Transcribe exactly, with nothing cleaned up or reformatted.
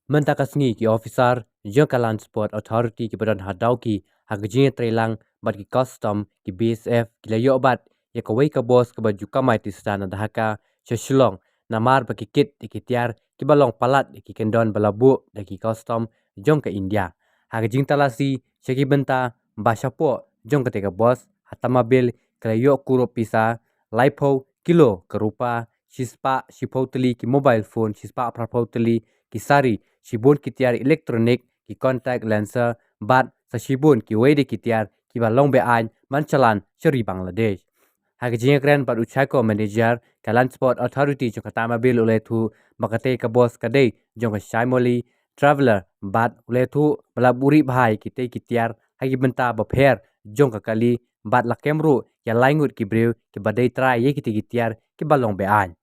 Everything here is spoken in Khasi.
Mynta ka sngi ki officer jong ka Land Transport Authority kiba don ha Dawki ha ka jingïatreilang bad ki custom, ki B S F, ki la ïoh bat ïa kawei ka bus kaba ju kamai tista na Dhaka sha Shillong, namar ba ki kit ïa ki tiar kiba long palat ïa ki kyndon ba la buh da ki custom jong ka India. Ha ka jingtalasi sha ki bynta ba shapoh jong katei ka bus, ha Tamabil ka la ïoh kurup pisa laiphew kilo ka rupa, shispah shiphew tylli ki mobile phone, shispah phraphew tylli ki sari, shibun ki tiar electronic, ki contact lens, bad sa shibun kiwei de ki tiar kiba long be-aiñ ban shalan sha ri Bangladesh. Ha ka jingïakren bad u Chaco manager ka Land Transport Authority jong ka Tamabil u la ïathuh ba katei ka bus ka dei jong ka Shimoli Traveller bad u la ïathuh ba la buhrieh bha ïa kitei ki tiar ha ki bynta bapher jong ka kali bad la kem ruh ïa lai ngut ki briew kiba dei trai ïa kitei ki tiar kiba long be-aiñ.